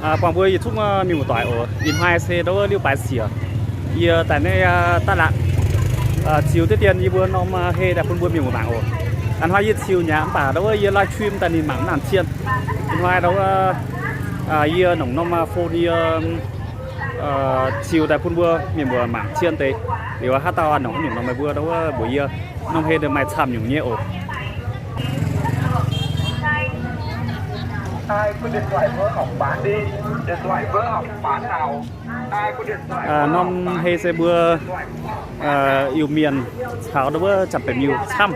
Buangh mbuo yietc zungv mienh muoz-doic oc. Ih hnoi se ndau wuov liuz baaix siec, yie daaih naaiv daaih laqc ziux diqv dien yie mbuo norm hei daaih bun mbuo mienh muoz mangc oc. Ih hnoi yie ziux nyei mv baac ndau wuov yie live stream daaih ninh mangc mv nangc cien. Ih hnoi ndau wuov yie nongc norm phone yie ziux daaih bun mbuo mienh muoz mangc cien deix. Liuz haaix dauh nongc haaix nyungc nor meih mbuo ndau wuov mbuox yie. Norm hei maaih camv nyungc nyei oc. Norm hei se mbuo Iu-Mienh caux ndau wuov Janx-Baeqc Miuh camv.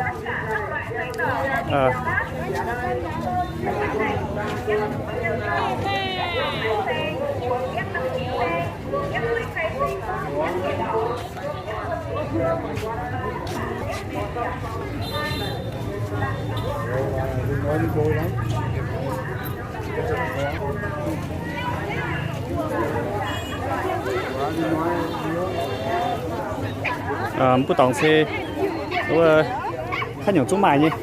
Mv baac dorngx se haaix nyungc zungv maaih nyei.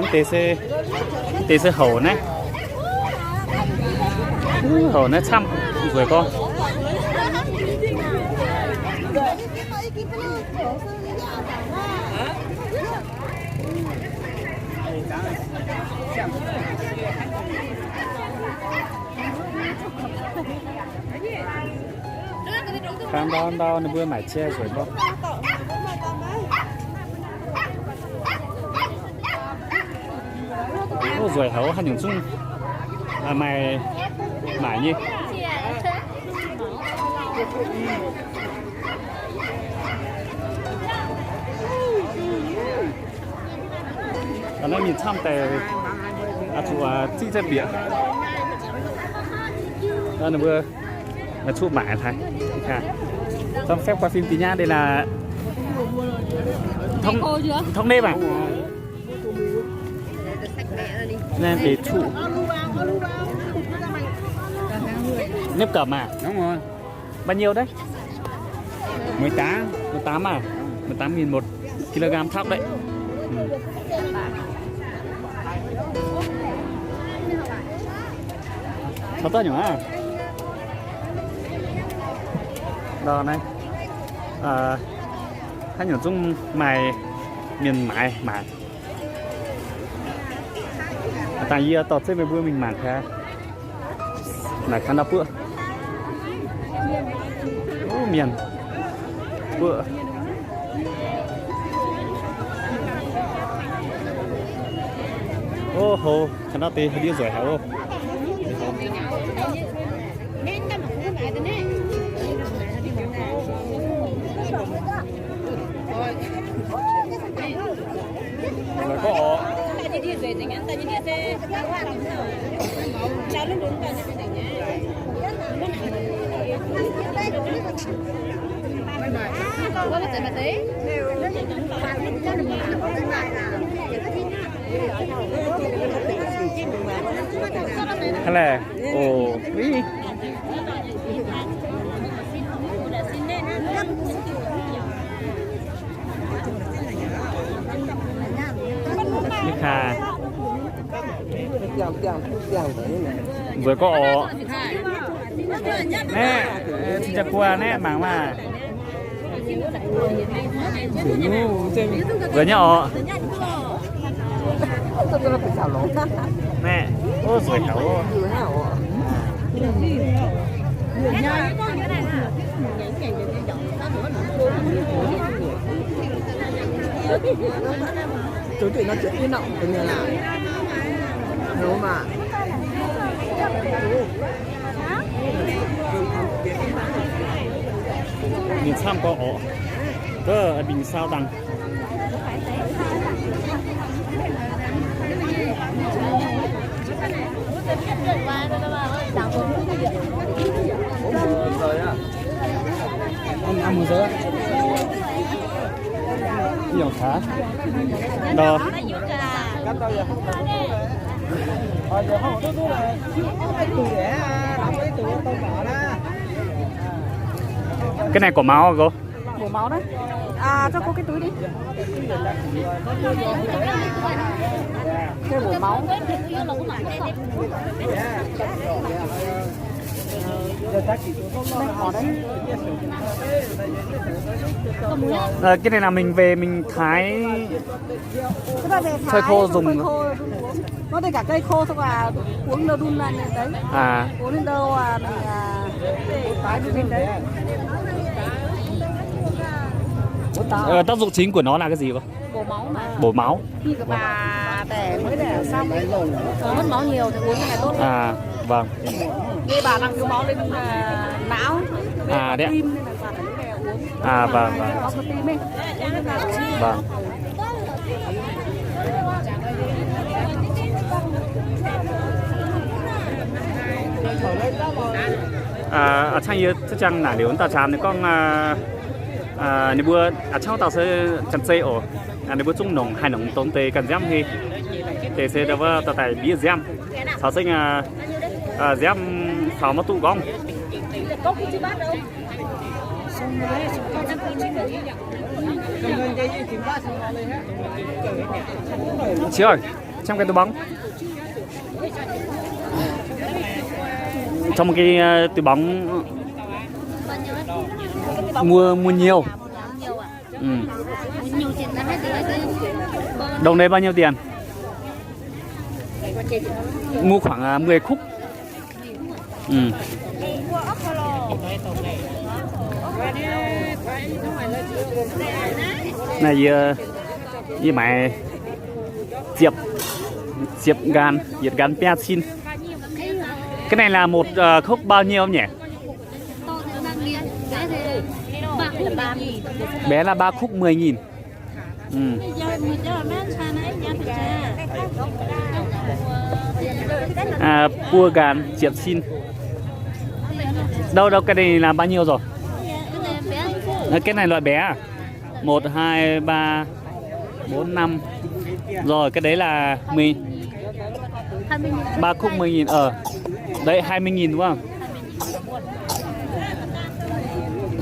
Mv deix se, mv deix se houc naaiv. Houc naaiv camv nzueic gorngv. Kaa ndau ndau ninh mbuo maaic cie nzueic gorngv. Nzueic haic, haaix nyungc zungv maaih maaic nyei. Naaiv mingh camv daaih, zuqc ziqv za'bieqc. Ninh mbuo maiv zuqc maaic hlaax. Da'faanh quay phim dih nyei, đây là thống nếp à? Naaiv deix thuv. Nếp cẩm à? Bao nhiêu đấy? Mười tám. Mười tám à? Mười tám nghìn một kg thóc đấy. Taux daaih nyungc aqv. Ndau naaiv, haaix nyungc zungv maaih mienh maaiz maaic. Dangh yie dorh zeiv meih mbuo mingh mangc gaax. Naaic kangv ndau buoqv. Mienh buoqv. Ov, houc kangv ndau deix ndiev nzueic haic ov. Nzueic gorngv oc. Hnangv naaic, oc, ni kaa. Nzueic gorngv oc. Naeqv, cing-jaa-buo naeqv mangc maah. Nzueic nyei oc. Naeqv, ov, nzueic haic ov. Mingh camv gorx oc. Gov mingh saau dangh. Cái này của máu hả cô? Mổ máu đấy. À, cho cô cái túi đi. Kêu mổ Cái này là mình về mình thái, thái khô dùng. Có thể cả cây khô thôi à, uống nâu đun là đấy. À. Uống lên đâu à, mình à, tái đun lên đấy. Ờ, tác dụng chính của nó là cái gì vậy? Bổ máu mà. Bổ máu. Khi mà bà đẻ mới đẻ xong, ờ, mất máu nhiều thì uống cái này tốt. À, vâng. Như bà đang thiếu máu lên, à, não, với tim nên là bà phải cái này uống. À, vâng, vâng. Có cơ tim ấy. Vâng. Aa, a'cangv yie za'jang naaic liuz wuov dauh jaan ninh gorngv, aa, ninh mbuo a'cangv dauh se janx-zei oc. Ninh mbuo zungv nongc haih nongc dongh deix ganh nziaamv hei. Deix se wuov dauh daaih mbiev nziaamv. Caux zengv nziaamv faaux maiv duqv nqorngv. Čiv, qiemx ganh deix bóng. Trong một cái, ờ, túi bóng mua, mua nhiều. Ừ. Đồng đấy bao nhiêu tiền? Mua khoảng, à, mười khúc. Ừ. Này, yie, yie maiv ziepc, ziepc nqan, yietc nqan biaa cin. Cái này là một, ờ, khúc bao nhiêu nhỉ? Bé là ba khúc mười nghìn. Ừ. À, buo nqan ziepc cin. Đâu, đâu, cái này là bao nhiêu rồi? Ờ, cái này loại bé à? Một, hai, ba, bốn, năm. Rồi, cái đấy là mười, ba khúc mười nghìn. Ờ. Đấy, hai mươi nghìn đúng không?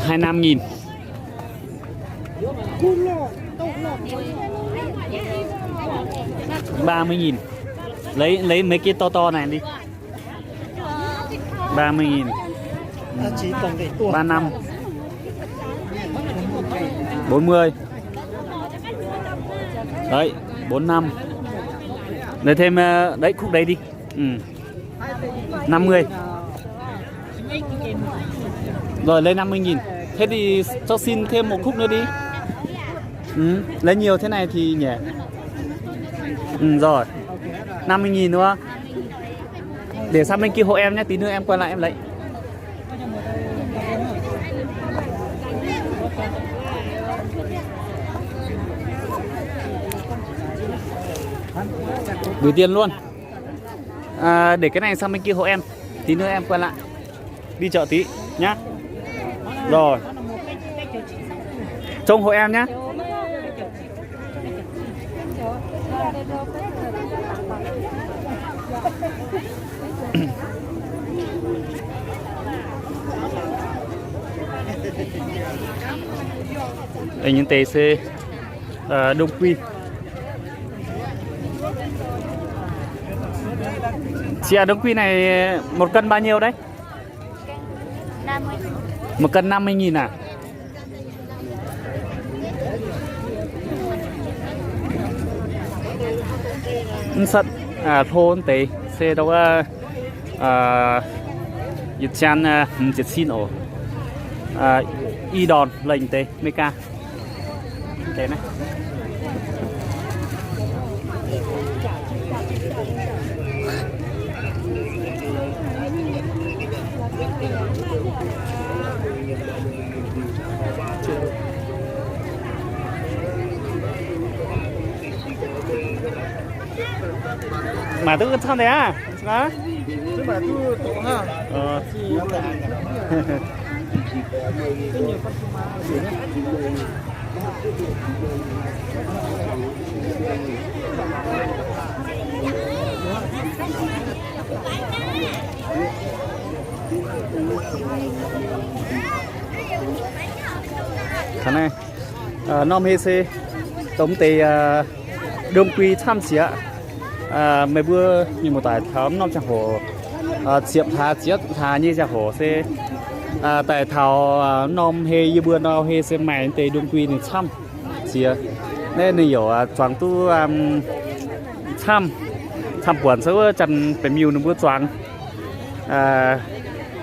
Hai năm nghìn. Ba mươi nghìn. Lấy, lấy mấy cái to to này đi. Ba mươi nghìn. Ba năm. Bốn mươi. Đấy, bốn năm. Lấy thêm, ờ, đấy, khúc đấy đi. Ừ. Năm mươi. Rồi, lấy năm mươi nghìn. Thế thì cho xin thêm một khúc nữa đi. Ừ, lấy nhiều thế này thì nhỉ? Ừ, rồi. Năm mươi nghìn đúng không? Để sang bên kia hộ em nhé, tí nữa em quay lại em lấy. Gửi tiền luôn. À, để cái này sang bên kia hộ em. Tí nữa em quay lại. Đi chợ tí nhá. Rồi. Trông hộ em nhá. Ê, những tê xê, ờ, đông quy. Chị à, đông quy này một cân bao nhiêu đấy? Một cân năm mươi nghìn à? Mv sat, à, hlo deix se dau, à, yietc cin, à, hmz ziepc cin oc. À, i dorn lengh deix Meigaa. Mangc duqv camv deix aqv. Hả? Chứ mà cứ tổ ha. Ờ. Thảo này, ờ, norm hei se tống teix, ờ, đương quy camv sieqv. Meih mbuo mienh muoz-doic taux norm ziangh hoc, ziepc hlaax ziepc hlaax nyei ziangh hoc se daaih taux norm hei, yie mbuo nor hei se maaih deix ndongc gui ninh camv ziex. Naaiv ninh youc zuangx duqv camv, camv buonc se wuov Janx-Baeqc Miuh ninh mbuo zuangx.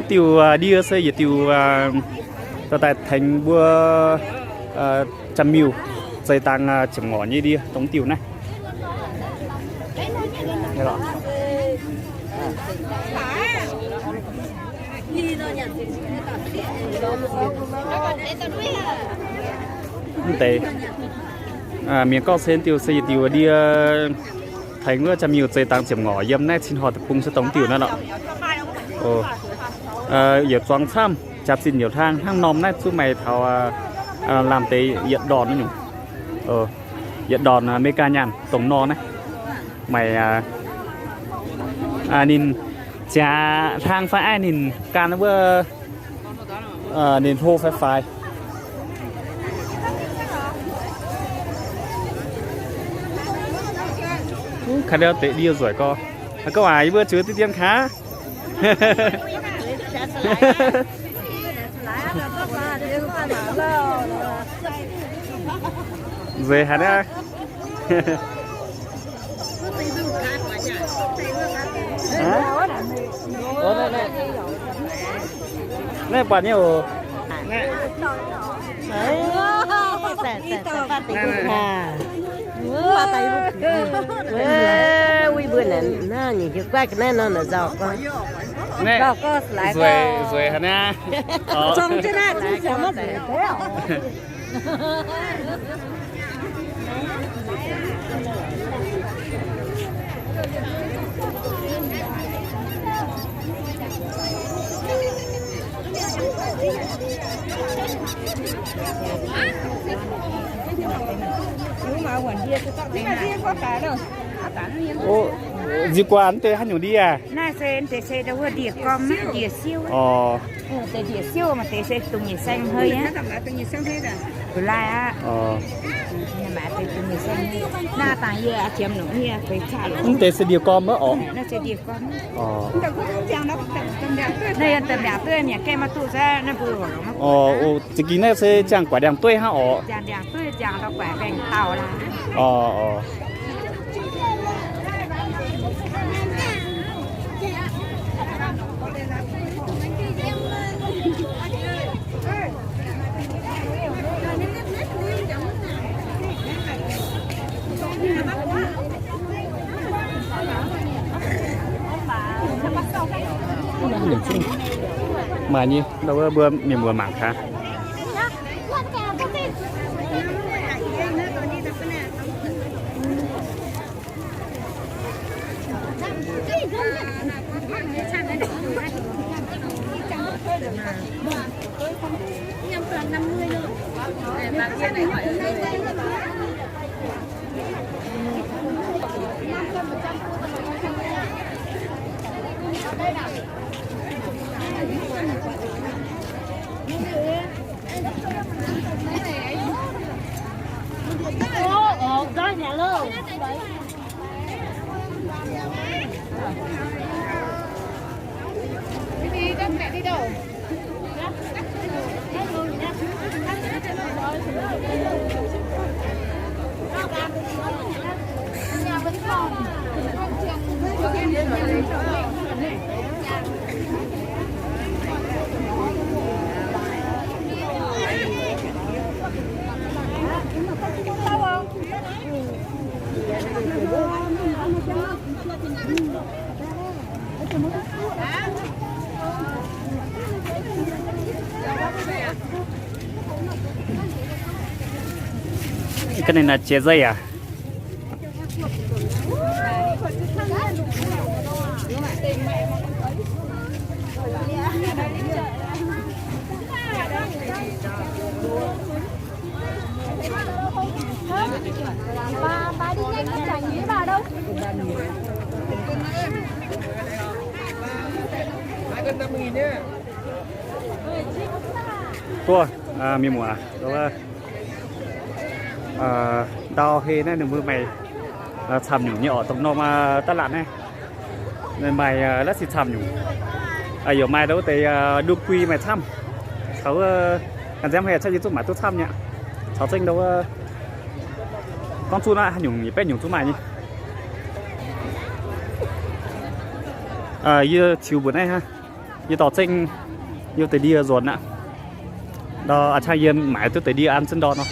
Diuh ndie se yietc diuh dorh daaih tengx mbuo Janx-Miuh zeix dangx ziepc ngorc nyei ndie dongh diuh naaiv. Mv deix mienh gorngv se diuh se yietc diuh ndie tengx wuov Janx-Miuh zeix dangx ziepc ngorc yiem naaiv Cin Horh deic-bung se dongh diuh naaiv lorqc. Yietc zuangx camv, jaax-zinh youc hlang hnangv norm naaiv zuqc maaih taux lamh deix yietc ndorn nyungc. Yietc ndorn America nyaanh dongh nor naaiv maaih ninh ziangx hlang fai aiv ninh gan wuov ninh hlo fai faix. Kaaix ndau deix ndie nzueic gorx. Gorngv waac yie mbuo ziouc deix dien kaaix. Nzueic haic aqv. Naaiv buatc nyei oc. Wuov mbuo naaiv nyic hiuv guaiv ga'naaiv nor naaic nzauh gorngv. Nzueic, nzueic haic naaiv. Nziex guaax mv deix haaix nyungc ndie aac? Naaiv se ndiev gorm, ndiev siouv. Ndiev siouv maaih deix se dungz nyei saeng hei aqv. Mv deix se dungz nyei saeng. Mv deix se ndiev gorm wuov orqc? Naaiv yiem da'mbiaangc dueiv mi'aqv, gaeqv maiv duqv. Za'gengh naaiv se ziangh guaix ndiangx-dueiv hnangv orqc. Maaih nyei, mbuo mienh muoz mangc gaax. Ga'naaiv naaiv jiex nzeiv aac? Duqv, mienh muoz, ndau hei naaiv ninh mbuo maaih Camv nyungc nyei orqc, dongh norm da'laatc naaiv. Maaih la'sic camv nyungc. Yaac maaih wuov deix nduqc guih maaih camv. Taux wuov ganh nziaamv haic camv yie zungv maaic duqv camv nyei aqv. Caux zengv ndau wuov gorngv zuqc naaiv haaix nyungc yietc baeqv nyungc zungv maaih nyei. Yie ziux mbuoqc naaiv hnangv. Yie dorh zengv yie deix ndie nzuonx aqv. Ndau a'ciangv yie maaiz duqv deix ndie an zengv ndortv nor.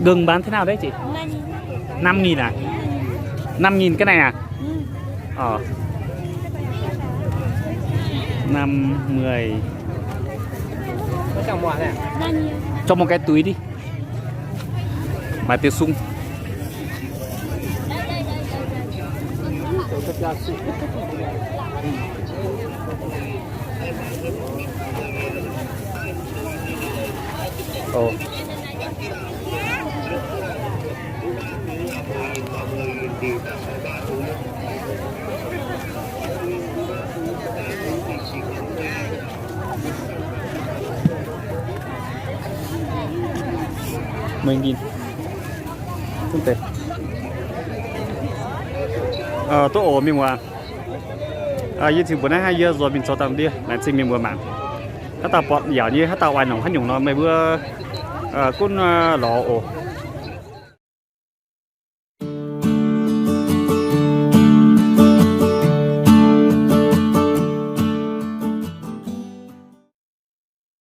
Gừng bán thế nào đấy chị? Năm nghìn à? Năm nghìn cái này à? Ờ. Năm, mười. Cho một cái túi đi. Mà tiêu sung. Ồ. Mười nghìn. Quốc tế. Ơ, duqv oc mienh muoz. Yie ziux mbuoqc naaiv hnangv, yie nzuonx mingh zoux dangh ndie, laengz zingh mienh muoz mangc. Haaix dauh buatc yaac nyei, haaix dauh oix nongc haaix nyungc nor, meih mbuo gunv lorz oc.